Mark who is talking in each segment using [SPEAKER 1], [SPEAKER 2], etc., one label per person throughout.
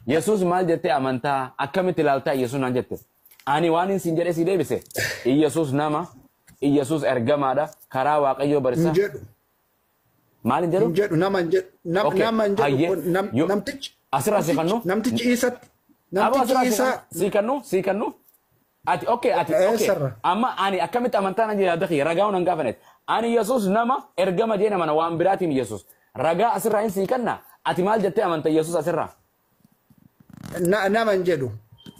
[SPEAKER 1] Yesuus maal jettee amantaa, akkamitti ilaaltaa Yesuus naan jette. Ani waan hin siin jedhee si deebise. Yesuus nama, Yesuus ergamaadha, karaa Waaqayyoo
[SPEAKER 2] Hin
[SPEAKER 1] barsiisa.
[SPEAKER 2] jedhu.
[SPEAKER 1] Maal hin jedhu?
[SPEAKER 2] Hin jedhu, nama hin jedhu.
[SPEAKER 1] Okay,
[SPEAKER 2] Nama hin jedhu
[SPEAKER 1] hayyee.
[SPEAKER 2] kun namtichi
[SPEAKER 1] Asirraa si kannu?
[SPEAKER 2] namtichi Iisatti
[SPEAKER 1] Aboo
[SPEAKER 2] namtichi
[SPEAKER 1] asirraa si
[SPEAKER 2] Iisaa
[SPEAKER 1] kannu? Si kannu? Si kannu? Ati okay, ati okay.
[SPEAKER 2] Eessarra?
[SPEAKER 1] Amma ani akkamitti amantaa nan jedha yaada ragaa nan gaafanet. Ani Yesuus nama ergama jee nama waan biraatiin Yesuus. Ragaa asirraa hin sii kanna. Ati maal jettee amanta Yesuus asirraa?
[SPEAKER 2] Nama hin jedhu.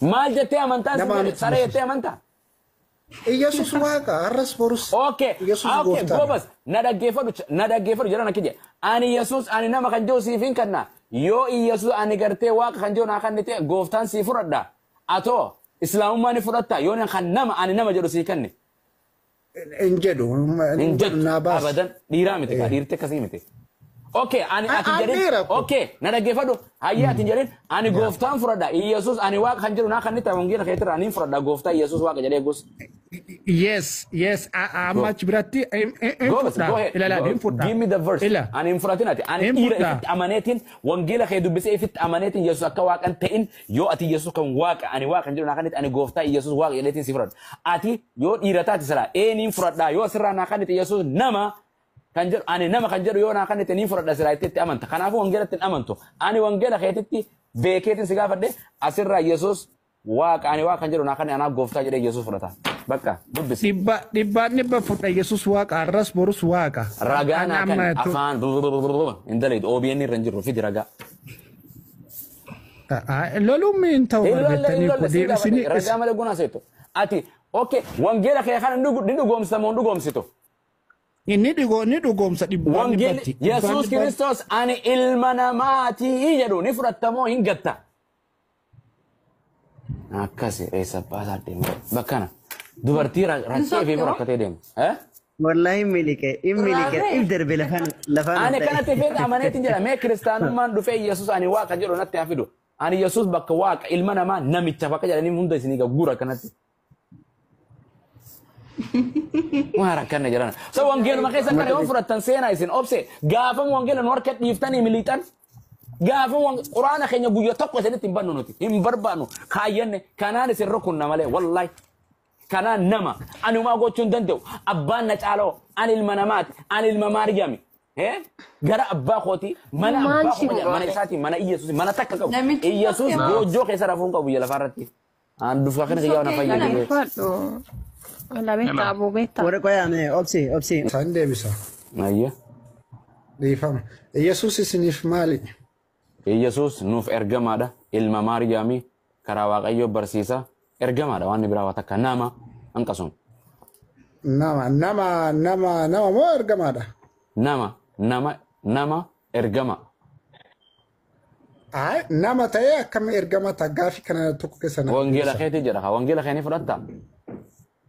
[SPEAKER 1] Maal jettee amantaa si
[SPEAKER 2] Nama
[SPEAKER 1] jedhe?
[SPEAKER 2] miti
[SPEAKER 1] Saree
[SPEAKER 2] Yesuus.
[SPEAKER 1] jettee amantaa?
[SPEAKER 2] Yesuus Waaqa, har'as borus
[SPEAKER 1] Okay,
[SPEAKER 2] Yesuus
[SPEAKER 1] okay,
[SPEAKER 2] gooftaadha.
[SPEAKER 1] goobas, na dhaggeeffadhu, na dhaggeeffadhu jedhan akki jedhe. Ani Yesuus ani nama kan jiru siif hin kenna. Yoo Yesuus ani gartee Waaqa kan jiru naa kennite, gooftaan sii fudhadha. Atoo Islaamummaa ni fudhatta yoo kan nama ani nama jedhu sii kenne.
[SPEAKER 2] Hin jedhu.
[SPEAKER 1] Hin
[SPEAKER 2] Hin jedhu,
[SPEAKER 1] jettu
[SPEAKER 2] naa baas.
[SPEAKER 1] abadan, dhiiraa miti kaa, dhiirti akkasii miti. Okay, ani ati
[SPEAKER 2] An
[SPEAKER 1] jedhin
[SPEAKER 2] dhiira kun.
[SPEAKER 1] okay, na dhaggeeffadhu, hayyee, ati jedhin ani gooftaan fudhadha. Yesuus ani Waaqa kan jedhu naa kennite, wangeela keetirraa ani hin fudhadha gooftaa Yesuus Waaqa jedhee gus.
[SPEAKER 3] Yes. Amma achi biratti hin
[SPEAKER 1] Go,
[SPEAKER 3] fudha.
[SPEAKER 1] go ahead.
[SPEAKER 3] Ilaala, hin fudha.
[SPEAKER 1] Give me the verse.
[SPEAKER 3] Ila.
[SPEAKER 1] Ani hin fudhatin ati. Ani
[SPEAKER 3] Hin
[SPEAKER 1] dhiira
[SPEAKER 3] fudha.
[SPEAKER 1] ifitti amaneetiin wangeela kee dubbisee ifitti amaneetiin Yesuus akka Waaqan ta'in, yoo ati Yesuus kan Waaqa ani Waaqa kan jedhu naa kennite, ani gooftaa Yesuus Waaqa jedheetiin si fudhadha. Ati yoo dhiira taate silaa eeniin fudhadhaa yoo asirraa naa kennite, Yesuus nama kan jedhu, ani nama kan jedhu yoo naa kennite niin fudhadha silaa itti amanta. Kanaafuu wangeelatti hin amantu. Ani wangeela keetitti beekeetiin si gaafadhe, asirraa Yesuus Waaqa ani Waaqa kan jedhu naa kenne, anaaf gooftaa jedhee Yesuus fudhata. Bakka dubbisi.
[SPEAKER 3] Dhibba dhibbaan dhibba fudha. Yesuus Waaqa, har'as borus Waaqa.
[SPEAKER 1] Ragaa
[SPEAKER 3] An
[SPEAKER 1] naa
[SPEAKER 3] amma
[SPEAKER 1] kan afaan hin dalagitu OBN irra hin jirru, fidi ragaa.
[SPEAKER 3] Loluun hin ta'u
[SPEAKER 1] Hin lolle, hin
[SPEAKER 3] barbeettanii
[SPEAKER 1] lolle,
[SPEAKER 3] kun
[SPEAKER 1] siin gaafadhe.
[SPEAKER 3] deebisini.
[SPEAKER 1] Ragaa malee gunaa seetu. Ati okay, wangeela kee kana ni dhugoomsita moo hin dhugoomsitu?
[SPEAKER 3] Inni dhugoo ni dhugoomsa dhibbaan
[SPEAKER 1] Wangeelli
[SPEAKER 3] dhibbatti. Dhibbaan
[SPEAKER 1] Yesuus
[SPEAKER 3] dhibbatti.
[SPEAKER 1] Kiristoos ani ilma namaatii jedhu ni fudhatta moo hin gatta? Akkasi eessa baasaa deema bakkana. Dubartii rakkee fi rakkatee deema. Eh?
[SPEAKER 4] Wallahi miliqe, in miliqe, if darbe lafaan lafaan
[SPEAKER 1] Ani kanatti feeta amaneetiin jedha, mee kiristaanummaan dhufee Yesuus ani Waaqa jedhu natti haa fidu. Ani Yesuus bakka Waaqa ilma namaa namicha bakka jedhanii hunda isinii gurgura kanatti. Waan rakkanne jedhan. So wangeeluma keessa kana yoo fudhattan seenaa isin obse gaafamu wangeela nu harka dhiiftanii miliixan. Gaafamu quraana keenya guyyaa tokko isinitti hin bannu, nuti hin barbaannu kaayyanne kanaan isin rukunna malee, wallahi. Kanaan nama ani homaa gochuu hin danda'u, abbaan na caaloo, ani ilma namaati, ani ilma Maariyaami. Gara abbaa kooti, mana
[SPEAKER 5] Maal
[SPEAKER 1] abbaa
[SPEAKER 5] si
[SPEAKER 1] koo mana
[SPEAKER 5] godhe?
[SPEAKER 1] isaatii, mana Iyesuus mana takka qabu.
[SPEAKER 6] Namichi
[SPEAKER 1] Iyesuus
[SPEAKER 6] tokko-
[SPEAKER 1] goojjoo keessa rafuu hin qabu biyya lafaarratti. Aan dhufa kana kiyyaa na fayyadu.
[SPEAKER 5] Fadhu. Wala beektaa aboo beektaa.
[SPEAKER 4] Warra qoyaame, obsi, obsi.
[SPEAKER 2] Isaan deebisa.
[SPEAKER 1] Ayya.
[SPEAKER 2] Dhiifama. Yesuus isiniif maali?
[SPEAKER 1] Iyesuus nuuf ergamaadha. Ilma Maariyaamii, karaa Waaqayyoo barsiisa. Ergamaadha, waan biraa waa takka nama hanqasuun.
[SPEAKER 2] Nama nama nama nama moo ergamaadha?
[SPEAKER 1] Nama nama nama ergama.
[SPEAKER 2] Ay, nama ta'ee akkami ergama ta'a? Gaafii kana tokko keessa na
[SPEAKER 1] Wangeela
[SPEAKER 2] deebisa.
[SPEAKER 1] keetii jedha haa, wangeela kee ni fudhatta.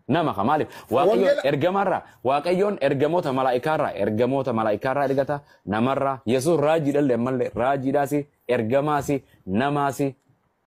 [SPEAKER 1] Nama ka maaliif? Waaqayyoon
[SPEAKER 2] Wangeela
[SPEAKER 1] ergamaarraa, Waaqayyoon ergamoota malaa'ikaarraa, ergamoota malaa'ikaarraa ergata namarraa. Yesuus raajiidhallee ammallee raajiidhaasi, ergamaasi, namaasi.